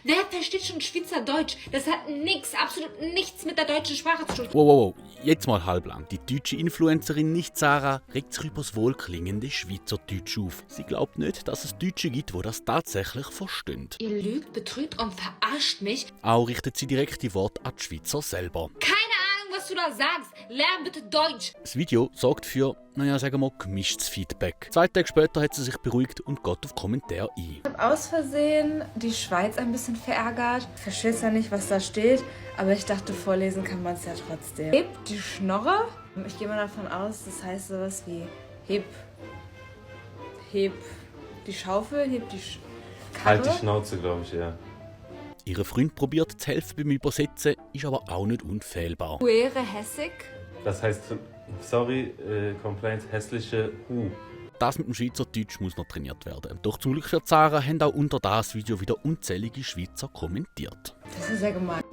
Wer versteht schon Schweizerdeutsch? Das hat nichts, absolut nichts mit der deutschen Sprache zu tun. Wow, jetzt mal halblang. Die deutsche Influencerin Nicht Sarah regt sich über das wohlklingende Schweizerdeutsch auf. Sie glaubt nicht, dass es Deutsche gibt, die das tatsächlich verstehen. Ihr lügt, betrügt und verarscht mich. Auch richtet sie direkt die Worte an die Schweizer selber. Keine Ahnung, was du da sagst. Lern bitte Deutsch. Das Video sorgt für, sagen wir, gemischtes Feedback. 2 Tage später hat sie sich beruhigt und geht auf Kommentare ein. Ich habe aus Versehen die Schweiz ein bisschen verärgert. Ich verstehe zwar nicht, was da steht, aber ich dachte, vorlesen kann man es ja trotzdem. Hebt die Schnorre. Ich gehe mal davon aus, das heißt sowas wie heb die Schaufel, heb die Karre. Halt die Schnauze, glaube ich, ja. Ihr Freund probiert zu helfen beim Übersetzen, ist aber auch nicht unfehlbar. Huere hässig. Das heißt, sorry, Complaints, hässliche Das mit dem Schweizerdeutsch muss noch trainiert werden. Doch zum Glück für Sarah haben auch unter das Video wieder unzählige Schweizer kommentiert. Das ist ja gemein.